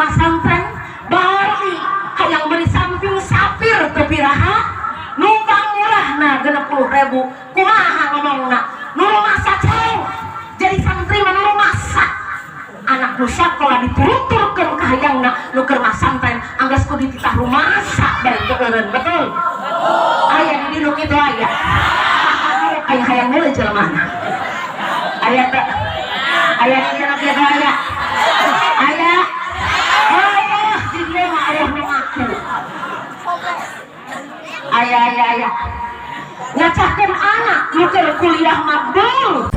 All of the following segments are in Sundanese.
Masantren bari hayang beli samping sapir teu piraha, numpang murahna 60.000. Kumaha ngomongna? Nu rumasa ceng jadi santri mah, nu rumasa anak nu sakola dituruturkeun kahayangna. Nu keur masantren anggeus kudu dititah rumasa bae keueureun. Betul? Aya di dieu nu kitu? Aya? Aya hayang meuli jelema? Aya teu? Aya di dieu nu kitu? Aya? Aya? Oh, di dieu mah aya nu ngaku aya, aya, aya. Ngacahkeun anak nu keur kuliah mabdul.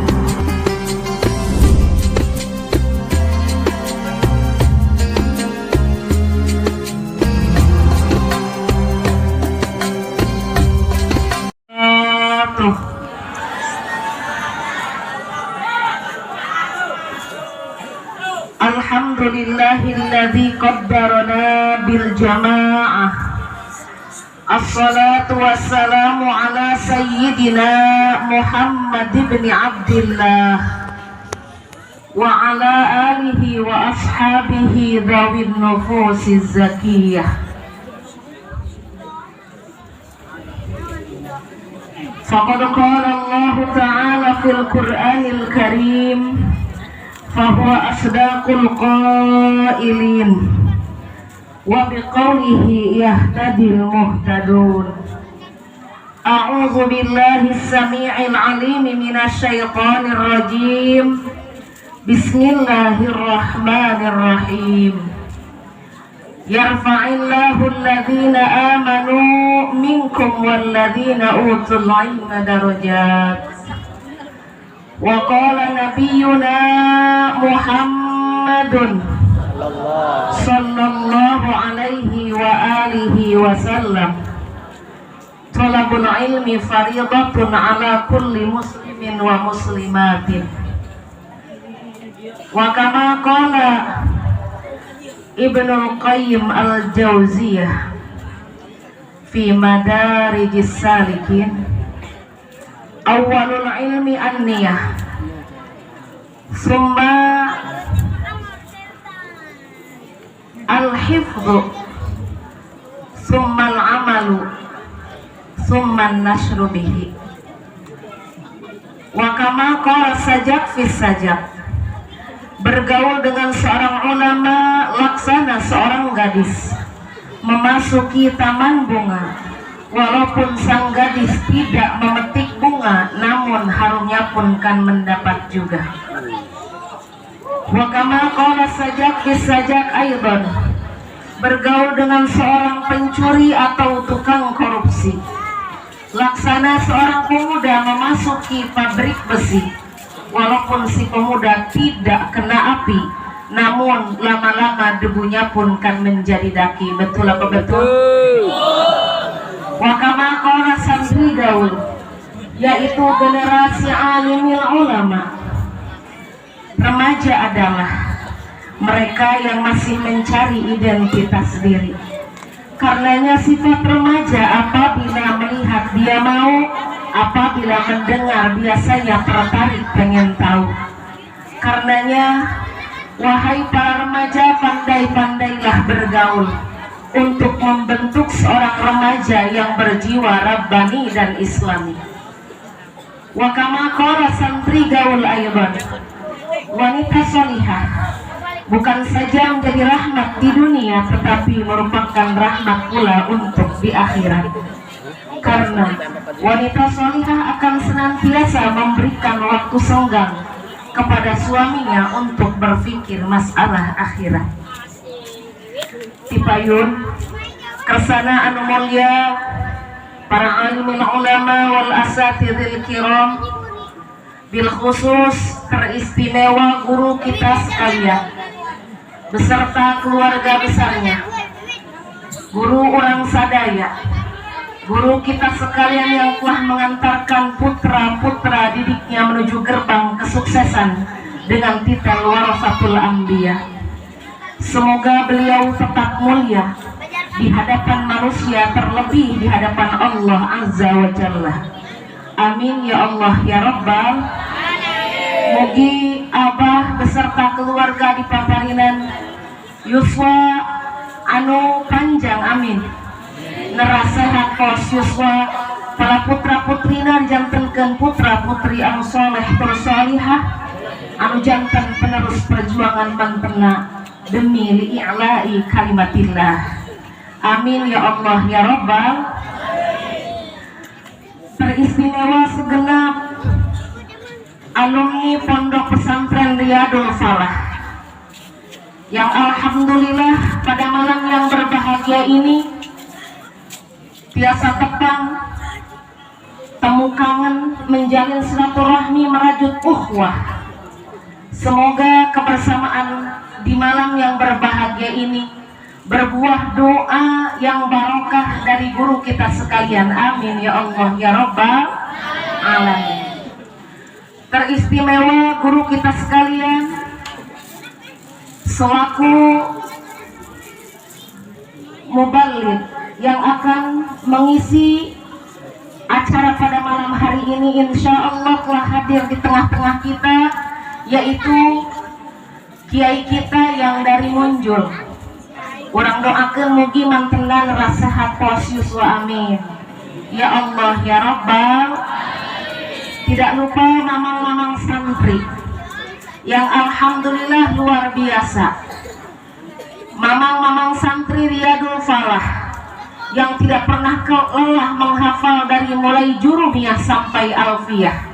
Tuh. Alhamdulillahilladzi qaddarana bil jamaah. Assalatu wassalamu ala sayyidina Muhammad ibn Abdillah wa ala alihi wa ashabihi dhawin nufusiz zakiyah. Faqad qala Allah Ta'ala fil Qur'anil Karim, fahuwa asdaqul qailin wa biqaulihi yahtadil muhtadun. A'udzu billahi samii'il 'alim minasyaitonir rajim. Bismillahirrahmanirrahim. Yarfa'illahu alladhina amanu minkum walladhina utul ilma darajat. Wa qala nabiyyuna Muhammadun sallallahu alaihi wa alihi wasallam, talabul ilmi faridatun ala kulli muslimin wa muslimatin. Wa kama qala Ibnul Qayyim al-Jauziyah fi Madarijis Salikin, awalul ilmi an-niyah, summa al-hifdhu, summa al-amalu, summa an-nashru bihi. Wa kama qala sajak fi sajak, bergaul dengan seorang ulama laksana seorang gadis memasuki taman bunga, walaupun sang gadis tidak memetik bunga, namun harumnya pun kan mendapat juga. Wa kama qala sajak fi sajak aidan, bergaul dengan seorang pencuri atau tukang korupsi laksana seorang pemuda memasuki pabrik besi, walaupun si pemuda tidak kena api, namun lama-lama debunya pun kan menjadi daki. Betul apa betul? Wa kama qala santri gaul, yaitu generasi alimil ulama, remaja adalah mereka yang masih mencari identitas diri. Karenanya sifat remaja apabila melihat dia mau, apabila mendengar biasanya tertarik pengen tahu. Karenanya wahai para remaja, pandai-pandailah bergaul untuk membentuk seorang remaja yang berjiwa rabbani dan islami. Wa kama qala santri gaul aidan, wanita solihah bukan saja menjadi rahmat di dunia, tetapi merupakan rahmat pula untuk di akhirat, karena wanita solihah akan senantiasa memberikan waktu senggang kepada suaminya untuk berpikir masalah akhirat. Tipayun kersana anu mulia, para alimul ulama wal asatidil kiram, bil khusus teristimewa guru kita sekalian beserta keluarga besarnya, guru orang sadaya, guru kita sekalian yang telah mengantarkan putra-putra didiknya menuju gerbang kesuksesan dengan titel Warasatul Anbiya. Semoga beliau tetap mulia di hadapan manusia, terlebih di hadapan Allah Azza wa Jalla. Amin ya Allah ya Rabbal. Mugi Abah beserta keluarga di paparinan Yuswa anu panjang, amin. Nerasehat kos yuswa, para putra putrina jantenkeun putra putri anu soleh tur solihah, anu janten penerus perjuangan mantena demi li'i'la'i kalimatillah. Amin ya Allah ya Rabbal. Teristimewa segenap alumni Pondok Pesantren Riyadul Falah yang alhamdulillah pada malam yang berbahagia ini tiasa tepang, temu kangen, menjalin silaturahmi, merajut ukhuwah. Semoga kebersamaan di malam yang berbahagia ini berbuah doa yang barokah dari guru kita sekalian. Amin ya Allah ya Rabbal alamin. Teristimewa guru kita sekalian selaku mubalig yang akan mengisi acara pada malam hari ini, insya Allah telah hadir di tengah-tengah kita, yaitu kiai kita yang dari Munjul. Urang doakan mugi mantenan rasehat pos yuswa, amin ya Allah ya Rabbal. Tidak lupa mamang-mamang santri yang alhamdulillah luar biasa, mamang-mamang santri Riyadul Falah yang tidak pernah lelah menghafal dari mulai jurumiyah sampai alfiyah,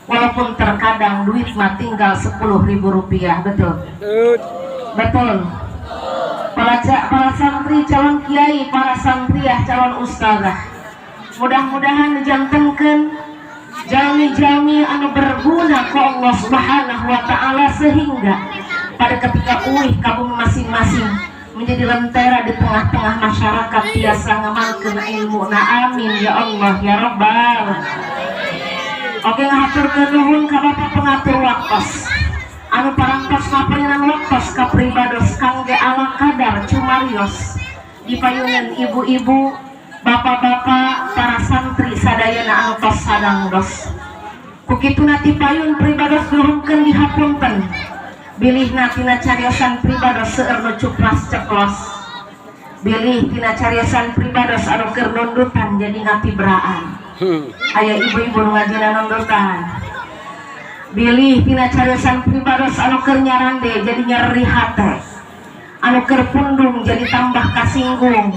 walaupun terkadang duit mah tinggal 10 ribu rupiah. Betul, betul. Para santri calon kiai, para santriah calon ustazah, mudah-mudahan dijantenkeun jalmi-jalmi anu berguna ke Allah Subhanahu wa Ta'ala, sehingga pada ketika uih ka bumi masing-masing menjadi lentera di tengah-tengah masyarakat, biasa ngamalkeun ilmu. Nah, amin ya Allah ya Rabbal. Oke, ngahaturkeun nuhun ka Bapak pengatur waktos anu parantos ngaparinan waktos ka pribados kangge ala kadar cumarios di payunan ibu-ibu, bapak-bapak, para santri sadayana anu tos sadangdos. Ku kituna ti payun pribados nuhunkeun dihapunten bilih tina cariosan pribados seueur nu cuplas ceplos, bilih tina cariosan pribados anu keur nundutan jadi ngatibraan. Aya ibu-ibu nu ngajina nundutan. Bilih tina cariosan pribados anu keur nyarande jadi nyeri hate, anu keur pundung jadi tambah kasinggung,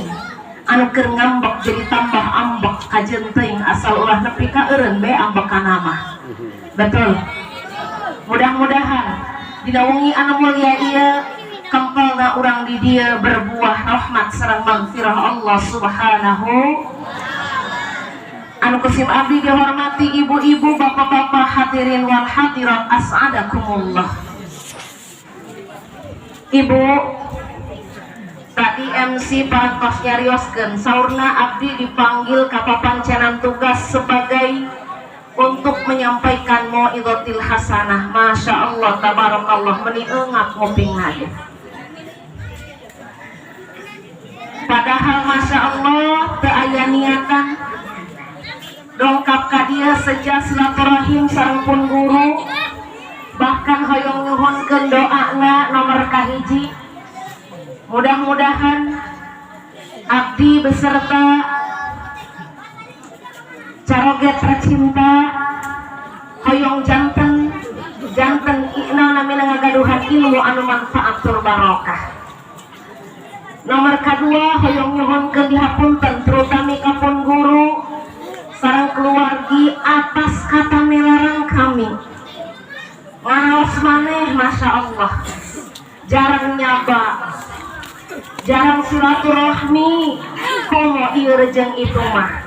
anu keur ngambek jadi tambah ambek, kajeun teuing asal ulah nepi ka eureun be ambekana mah. Betul. Mudah-mudahan dina wengi anu mulia ieu kempelna urang di dieu berbuah rahmat sareng magfirah Allah Subhanahu. Anu ku sim abdi dihormati ibu-ibu, bapak-bapak, hadirin wal hadirat, as'adakumullah. Ibu, tadi MC parantos nyarioskeun, saurna abdi dipanggil ka papancenan tugas sebagai untuk menyampaikan mau'izatil hasanah. Masya Allah, tabarakallah, meni engap nguping aja. Padahal Masya Allah teu aya niatan dongkap ka dieu seja silaturahim sareng pun guru, bahkan hoyong nyuhunkeun doana. Nomor kahiji, mudah-mudahan abdi beserta caroge tercinta hoyong janten janten ina namina ngagaduhan ilmu anu manfaat tur barokah. Nomor kedua, hoyong nyuhunkeun dihapunten terutami ka pun guru sareng keluargi atas kata melarang kami ngaos maneh. Masya Allah, jarang nyaba, jarang silaturahmi, komo ieu rejeng itu mah.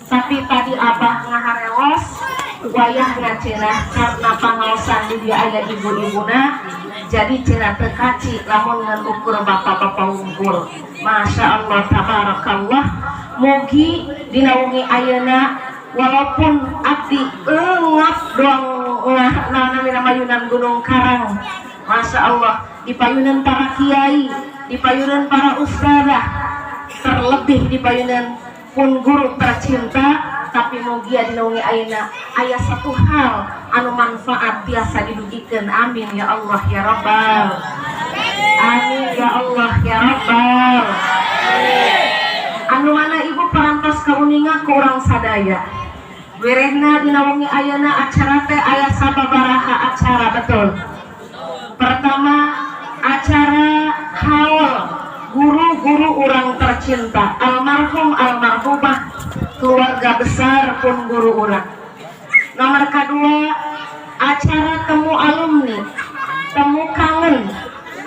Tapi tadi abah ngaharewos wayahna cenah karena pangaosan di dieu aya ibu-ibuna, jadi cenah teu kaci lamun ngan ukur bapak-bapak wungkul. Masya Allah, tabarakallah. Mugi dina wengi ayeuna, walaupun abdi engap doang ngah namina mayunan Gunung Karang, Masya Allah, di payunan para kiai, di payunan para ustazah, terlebih di payunan pun guru tercinta. Tapi mugia dina wengi ayeuna aya satu hal anu manfaat tiasa didugikeun. Amin ya Allah ya Rabbal. Amin ya Allah ya Rabbal. Anu mana, Ibu, parantos kauninga ku urang sadaya. Wirehna dina wengi ayeuna acara teh aya sababaraha acara, betul? Pertama, acara haul guru-guru urang tercinta, almarhum almarhumah, keluarga besar pun guru urang. Nomor kedua, acara temu alumni, temu kangen,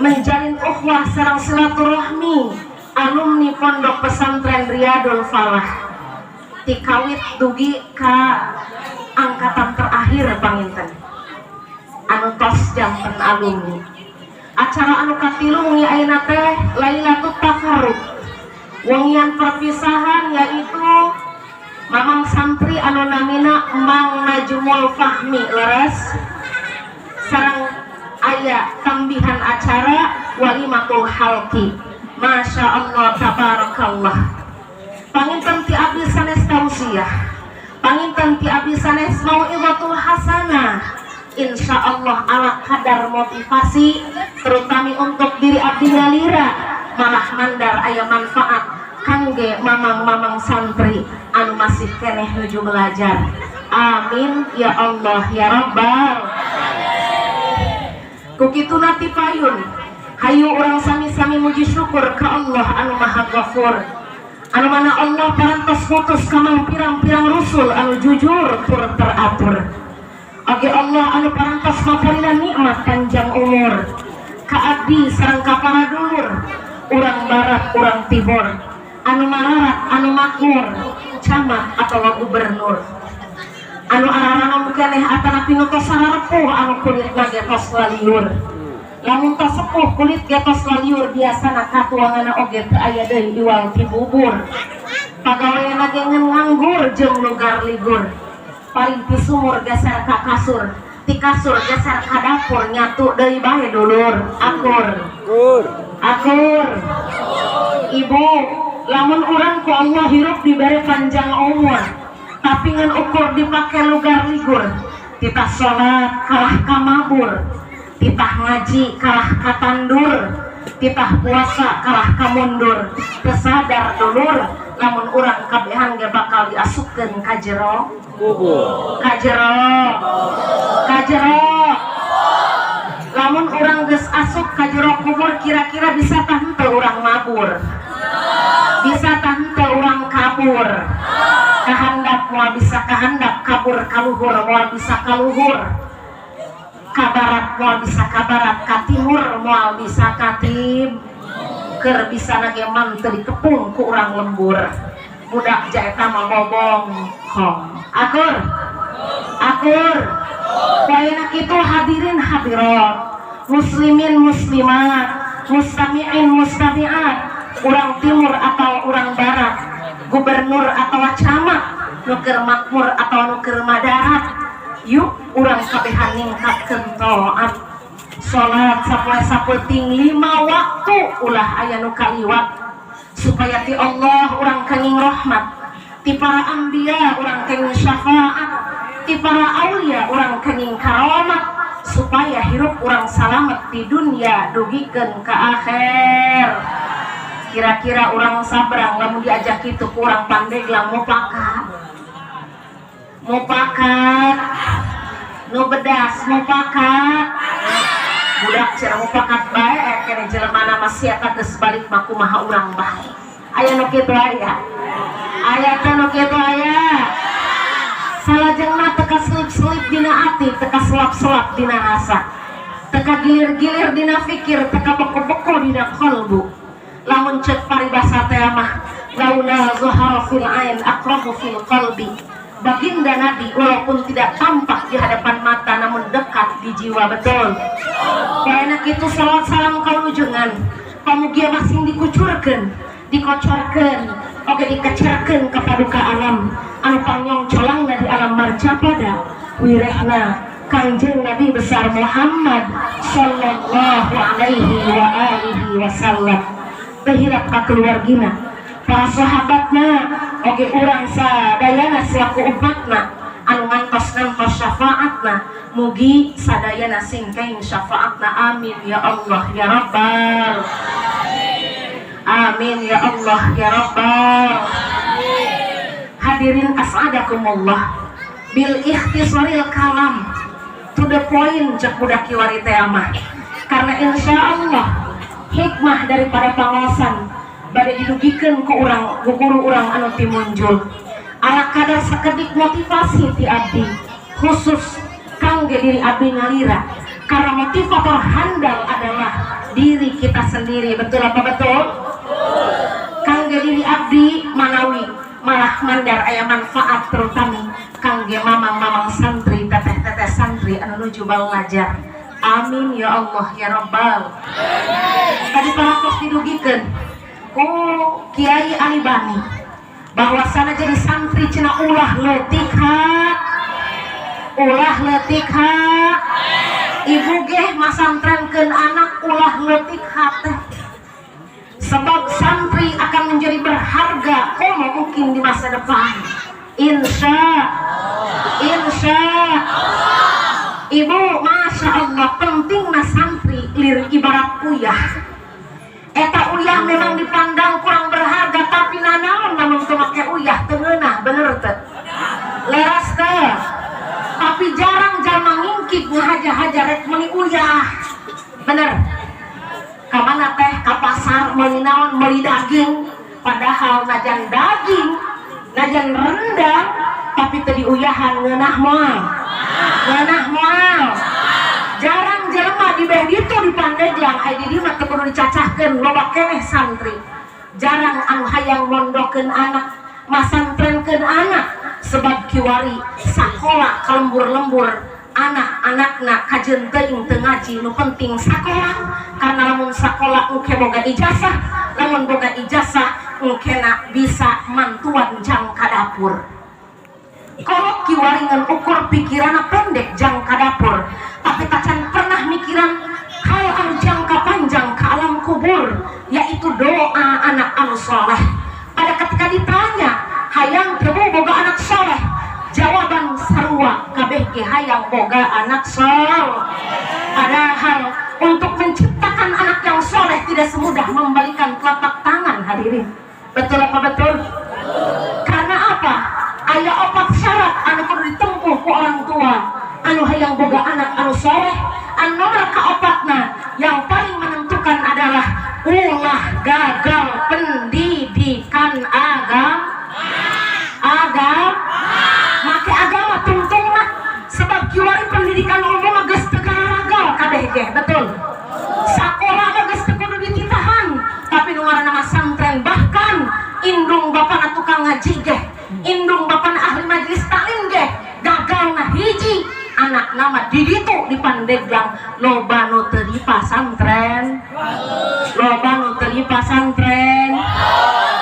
menjalin ukhuwah sareng silaturahmi alumni Pondok Pesantren Riyadul Falah ti kawit dugi ka angkatan terakhir panginten anu tos janten alumni. Acara anu katilu wengi ayeuna teh Lailatut Tafarruq, wengian perpisahan, yaitu mamang santri anu namina Mang Najmul Fahmi, leres? Sareng aya tambihan acara walimatul halqi. Masya Allah tabarakallah. Panginten ti abdi sanes tausiah, panginten ti abdi sanes mau'izatul hasanah, insya Allah ala kadar motivasi, terutama untuk diri abdi nyalira, malah mandar aya manfaat kangge mamang-mamang santri anu masih keneh nuju belajar. Amin ya Allah ya Rabbal. Ku kitu ti payun, hayu urang sami-sami muji syukur ka Allah anu Maha Ghafur, anu mana Allah parantos ngutus ka pirang-pirang rusul anu jujur tur teratur. Oke, Allah anu parantos maparina nikmat panjang umur ka abdi sareng ka para dulur, urang barat, urang timur, anu mararat, anu makmur, camat atau gubernur, anu araranom keneh atanapi nu tos sararepuh, anu kulitna ge tos laliur. Lamun tos sepuh kulit ge tos laliur, biasana katuanganna oge teu aya deui iwal ti bubur, pagaweana ge ngan nganggur jeung lugar ligur, paling ti sumur geser ka kasur, ti kasur geser ka dapur, nyatu deui bae dulur. Akur? Kur. Akur? Ibu, lamun urang ku Allah hirup diberi panjang umur, tapi ngan ukur dipake lugar ligur, titah sholat kalah ka mabur, titah ngaji kalah ka tandur, titah puasa kalah ka mundur, teu sadar dulur lamun urang kabehan ge bakal diasupkeun ka jero Kubur. Ka jero, ka jero. Lamun urang geus asup ka jero kubur, kira-kira bisa tah henteu urang mabur? Bisa tah henteu urang kabur? Kahandap moal bisa kahandap, kabur kaluhur moal bisa kaluhur, ka barat moal bisa ka barat, ka timur moal bisa ka tim keur bisa nage man teu dikepung ku urang lembur, budak jaeta mah bobongkong. Akur? Akur? Kayaknya itu, hadirin hadirat, muslimin muslimat, mustami'in mustami'at, orang timur atau orang barat, gubernur atau camat, nu keur makmur atau nu keur madarat, yuk urang kabehan ningkatkeun taat. Salat sapoe sapeuting lima waktu, ulah aya nu kaliwat, supaya ti Allah urang kenging rahmat, ti para anbiya urang kenging syafaat, ti para aulia urang kenging karamat, supaya hirup urang salamet di dunia dugikeun ka akhir. Kira-kira urang Sabrang lamun diajak itu ku urang Pandeglang, mupakat? Mupakat? Nu bedas mupakat? Budak cenah mupakat bae, eh kene jelema masih eta geus balik mah kumaha urang bae. Aya nu kitu? Aya? Aya teh nu kitu? Aya. Salajengna teka selip-selip dina ati, teka selap-selap dina rasa, teka gilir-gilir dina fikir, teka beku-beku dina kolbu. Lamun cek paribasa teh mah, laula zahara fil ain aqrabu fil qalbi. Baginda Nabi walaupun tidak tampak di hadapan mata namun dekat di jiwa, betul? Kayaknya itu salawat salam kalujengan pamugia masing dikucurkan, dikocorkan, oke dikecerkan ke paduka alam anu pangyong colangna di alam marcapada, wirehna Kangjeng Nabi besar Muhammad sallallahu alaihi wa alihi wasallam, terhirap ka keluargina, para sahabatna, Oge urang sadayana selaku umatna anu ngantos-ngantos syafaatna, mugi sadayana singkeng syafaatna. Amin ya Allah ya Rabbal. Amin ya Allah ya Rabbal. Hadirin as'adakumullah, bil ikhtisaril kalam, to the point, cek budak kiwari teh mah, karena insya Allah hikmah daripada pangaosan bade didugikeun ku urang, ku guru urang anu timunjul. Ala kadar sakedik motivasi ti abdi, khusus kangge diri abdi ngalira, karena motivator handal adalah diri kita sendiri. Betul apa betul? Kangge diri abdi, manawi malah mandar aya manfaat, terutama kangge mamang-mamang santri, teteh-teteh santri anu nuju belajar. Amin ya Allah ya Rabbal. Tadi parantos didugikeun ku Kiai Ali Bani bahwasana jadi santri cenah ulah leutik hak, ulah leutik hak. Ibu geh masantrenkeun anak ulah leutik hate, sebab santri akan menjadi berharga komo mungkin di masa depan. Insya insya. Ibu, masya Allah, penting santri lir ibarat uyah. Eta uyah memang dipandang kurang berharga, tapi nanaon namun teu make uyah teu ngeunah, bener teu? Leres teu? Tapi jarang jalma ngingkik ngahaja-haja rek meuli uyah, bener? Kamana teh, ka pasar meuli naon? Meuli daging. Padahal najan daging, najan rendang, tapi teu diuyahan ngeunah moal? Ngeunah moal? Jarang jelema di beh ditu di Pandeglang, ai di dieu mah teu kudu dicacahkeun, loba keneh santri. Jarang anu hayang mondokeun anak, masantrenkeun anak, sebab kiwari sakola ka lembur-lembur, anak-anakna kajeun teuing teu ngaji, nu penting sakola, karena lamun sakola engke boga ijazah, lamun boga ijazah engkena bisa mantuan jang ka dapur. Kolot kiwari ngan ukur pikiranna pendek jang ka dapur, tapi tacan pernah mikiran hal anu jangka panjang ke alam kubur, yaitu doa anak anu soleh. Pada ketika ditanya, "Hayang teu boga anak soleh?" jawaban sarua kabeh ge hayang boga anak soleh. Padahal untuk menciptakan anak yang soleh tidak semudah membalikan telapak tangan, hadirin. Betul apa betul? Karena apa? Aya opat syarat anu kudu ditempuh ku orang tua anu hayang boga anak anu soleh. Anu nomor kaopatna yang paling menentukan adalah ulah gagal pendidikan agama. Agama, make agama tungtung mah, sebab kiwari pendidikan umum mah geus teu gagal kabeh ge, betul? Sakola mah geus teu kudu dititahan, tapi nu ngaranna masantren, bahkan indung bapana tukang ngaji ge, indung bapana ahli majelis taklim ge, gagal. Nah, hiji anak nama di ditu di Pandeglang loba nu teu dipasantren, loba nu teu dipasantren.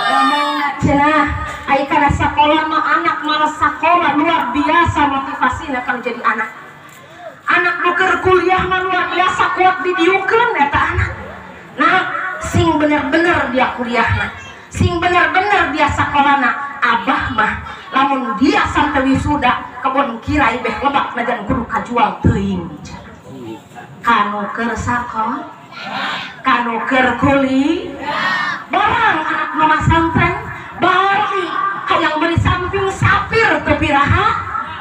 Ngomongna cenah ai kana sakola mah anak malas sakola, luar biasa motivasina kalau jadi anak. Anak nu keur kuliah mah luar biasa kuat didiukeun eta anak. Nah, sing bener-bener dia kuliahna, sing bener-bener dia sakolana, abah mah lamun dia sampai wisuda kebon kirai beh lebak najan kudu kajual teuing. Kanu keur sakola, kanu keur kuliah, barang anak nu masantren bari hayang beli samping sapir teu piraha,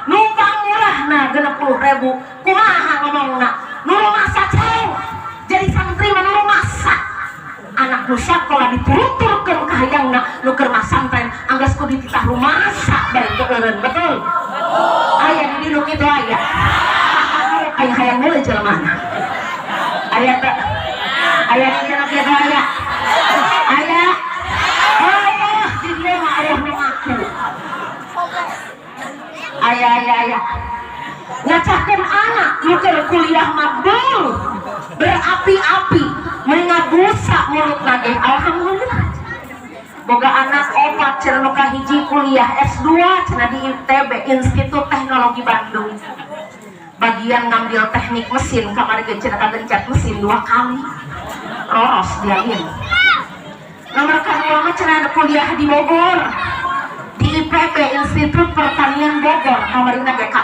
numpang murahna 60.000. Kumaha ngomongna? Nu masa ceng jadi santri mah nu masa anak nu sakola diturut-turutkeun kahayangna, nu keur masantren anggeus kudu dititah rumasa bae teu eureun, betul? Aya di dieu nu kitu? Aya? Aya hayang meuli jelema? Aya teu? Aya di dieu nu kitu? Aya? Aya? Oh, di dieu mah aya nu ngaku aya, aya, aya. Ngacahkeun anak nu keur kuliah mabul berapi-api, mengabusa mulut lagi. Alhamdulillah boga anak opat cenah, nu kahiji kuliah S2 cenah di ITB, Institut Teknologi Bandung, bagian ngambil teknik mesin. Kamari ge cenah kagencet mesin dua kali, lolos dia. Ini nomor kedua mah cenah kuliah di Bogor. IPB, Institut Pertanian Bogor, kamarina ge.